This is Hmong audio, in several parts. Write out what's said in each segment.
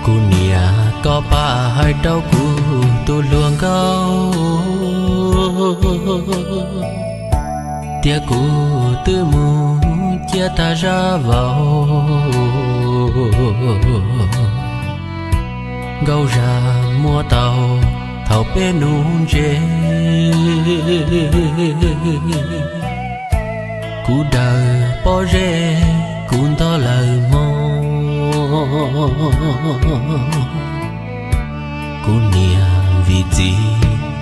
Kuv niam, koj pab hais rau kuv tus hluas nkauj, tias kuv twb mus ciaj tag zaj vauv. Nkauj Zaj muab tau thaum peb hnub ntse, kuv daws pob zeb kuv ntog lawm hmo. Kuv niam, vim txiv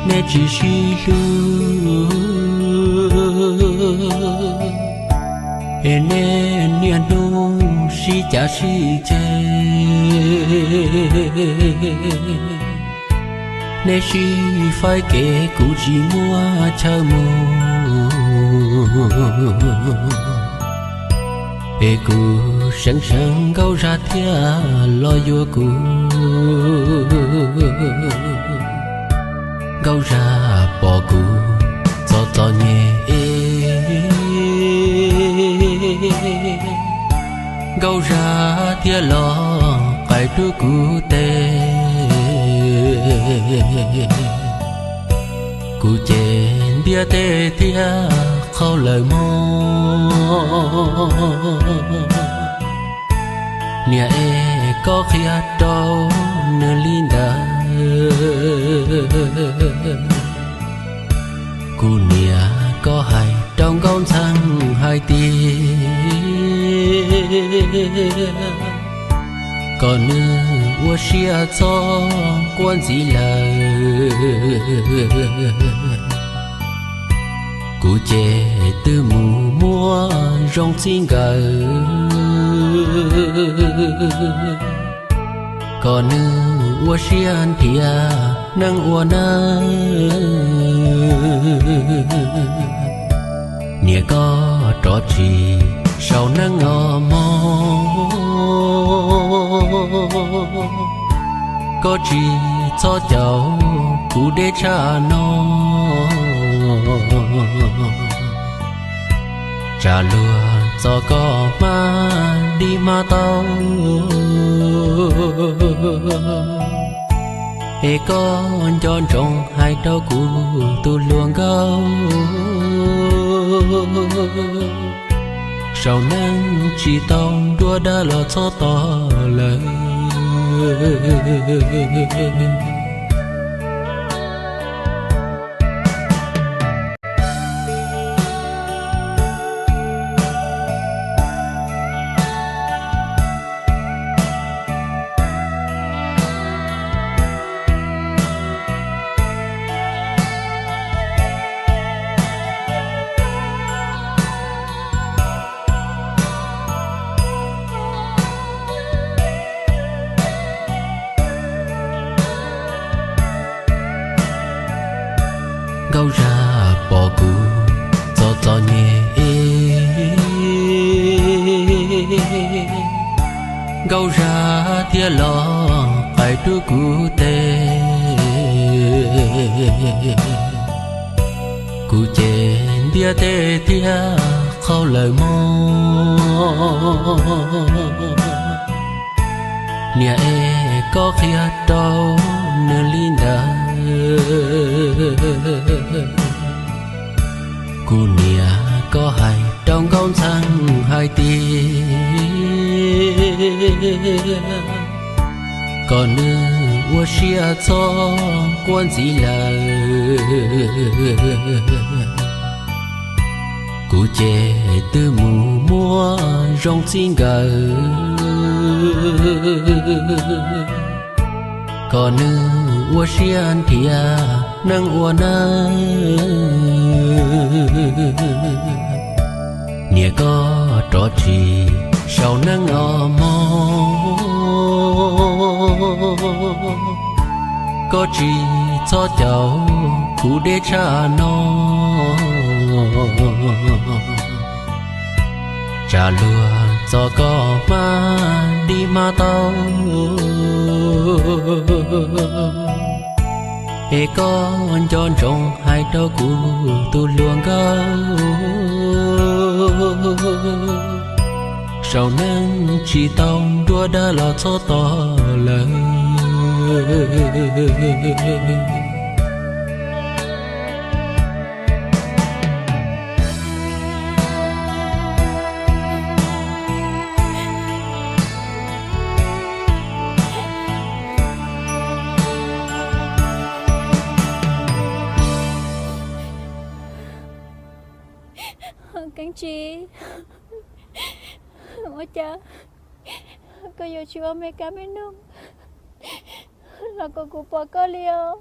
neb tsis sib hlub, es neb niaj hnub sib cav sib ceg, neb sib faib kev kuv tsis muaj chaw mus. Es kuv seev seev Nkauj Zaj thiaj los yuav kuv. Nkauj Zaj pom kuv txom txom nyem, Nkauj Zaj thiaj los qais rub kuv tes. Kuv ces ntiab teb thiab qaug lawm mog. Niam es, koj qhia rau nws li ntawd. Kuv niam, koj hais rau Nkauj Ntxhee hais tias kom nws ua siab txhob quaj ntxiv lawm. Kuv ces twb mus muab zoo txij nkawm, kom nws ua siab nrhiav neej ua neej. Niam, koj rov tsis sau neej os mog, koj tsis txhob caum kuv deb tshaj no. Tsam luag txo koj hma dib hma tau, es koj nco ntsoov hais rau kuv tus hluas nkauj, saum neej tsis tau nruab dab los txhob tos lawm. Nkauj Zaj pom kuv txom txom nyem, Nkauj Zaj thiaj los qais rub kuv tes. Kuv ces ntiab teb thiab qaug lawm mog. Niam es, koj qhia rau nws li ntawd. Kuv niam, koj hais rau Nkauj Ntxhee hais tias kom nws ua siab txhob quaj ntxiv lawm. Kuv ces twb mus muab zoo txij nkawm, kom nws ua siab nrhiav neej ua neej. Niam, koj rov tsis sau neej os mog, Koj tsis txhob caum kuv deb tshaj no, tsam luag txo koj hmab dib hmab taub, es koj nco ntsoov hais rau kuv tus hluas nkauj, saum neej tsis tau nruab dab los txhob tos lawm. Keeb Tsis, ua cas koj yuav tsis ua me kab me noog los kom kuv pom koj li os?